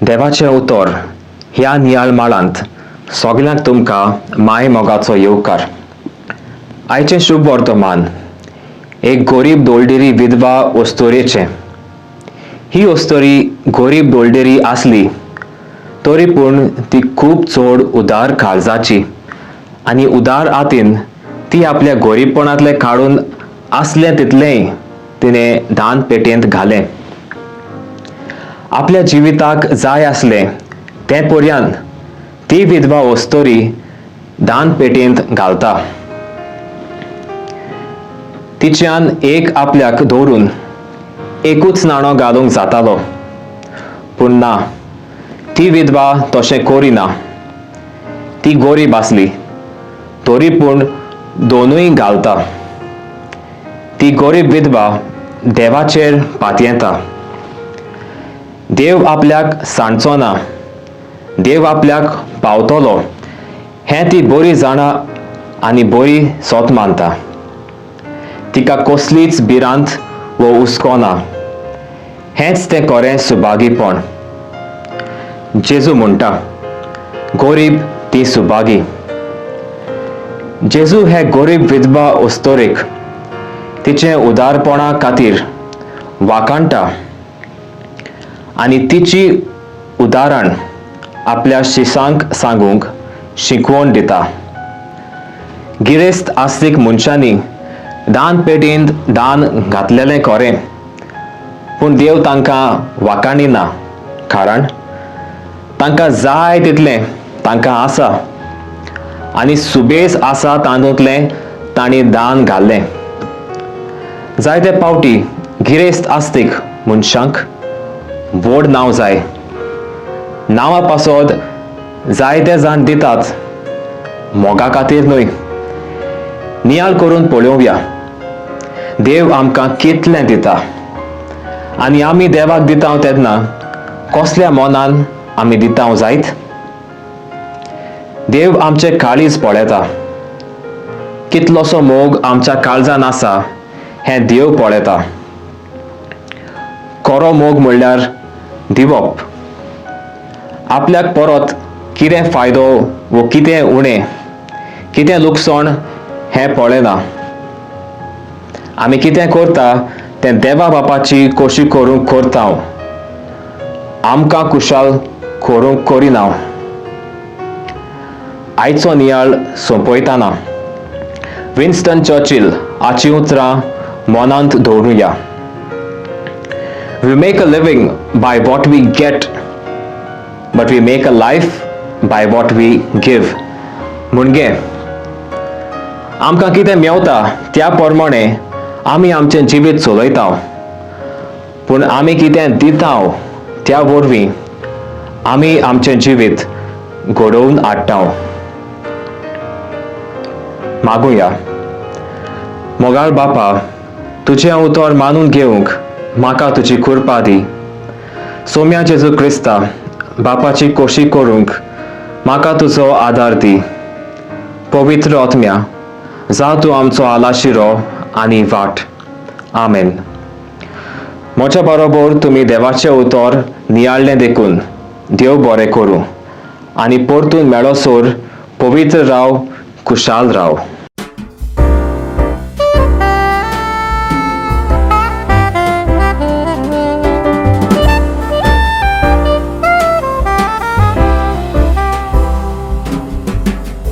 देवाचें उतर ह्या नियाळ माळांत सगल्यांक तुमकां माय मोगाचो येवकार. आयचें शुभ वर्तमान एक गरीब दोलडेरी विधवा अस्तोरेचें. ही अस्तोरी गरीब दोलडेरी आसली तरी पूण ती खूब चड उदार काळजाची आनी उदार हातीन ती आपल्या गरीबपणांतलें काडून आसलें तितलेंय तिणें दान पेटयेंत घालें. आपल्या जिविताक जाय आसलें तें पर्यान ती विधवा अस्तोरी दान पेटयेंत घालता. तिच्यान एक आपल्याक दवरून एकूच नाणो घालूंक जातालो, पूण ना, ती विधवा तशें करिना. ती गरीब आसली तरी पूण दोनूय घालता. ती गरीब विधवा देवाचेर पातयेता. देव आपल्याक सांडचो ना, देव आपल्याक पावतलो हें ती बरी जाणा आनी बरी सोत मानता. तिका कसलीच भिरांत वो हुस्को ना. हेंच तें खरें सुभागीपण. जेजू म्हणटा, गरीब ती सुभागी. जेजू हे गरीब विधवा अस्तोरेक तिचें उदारपणा खातीर वाखाणटा आनी तिची उदाहरण आपल्या शिसांक सांगूंक शिकवण दिता. गिरेस्त आस्तीक मनशांनी दान पेटींत दान घातलेलें खरें, पूण देव तांकां वाखाणिना, कारण तांकां जाय तितलें तांकां आसा आनी सुबेज आसा तातूंतलें तांणी दान घाल्लें. जायते पावटी गिरेस्त आस्तीक मनशांक व्हड नांव जाय. नांवा पासत जायते जाण दितात, मोगा खातीर न्हय. नियाळ करून पळोवया, देव आमकां कितलें दिता आनी आमी देवाक दिता तेन्ना कसल्या मनान आमी दिता जायत. देव आमचे काळीज पळयता. कितलोसो मोग आमच्या काळजान आसा हें देव पळयता. खरो मोग म्हणल्यार दिवप. आपल्याक परत कितें फायदो वो कितें उणें, कितें लुकसाण हें पळयना. आमी कितें करता तें देवा बापाची खोशी करूंक करता, आमकां खुशाल करूंक करिना. आयचो नियाळ सोंपयताना विन्स्टन चर्चिल हाचीं उतरां मनांत दवरुया. We make a living by what we get, but we make a life by what we give. म्हणजे आमकां कितें मेवता त्या प्रमाणे आमी आमचें जिवीत चलयता, पूण आमी कितें दिता त्या वरवीं आमी आमचें जिवीत घडोवन हाडटा. मागुया. मोगाळ बापा, तुजें उतर मानून घेवंक म्हाका तुजी कृपा दी. सोम्या जेजू क्रिस्ता, बापाची खोशी करूंक म्हाका तुजो आदार दी. पवित्र आत्म्या, जा तूं आमचो आलाशिरो आनी वाट. आमेन. म्हज्या बरोबर तुमी देवाचें उतर नियाळ्ळें देखून देव बरें करूं आनी परतून मेळोसर पवित्र राव, खुशाल राव.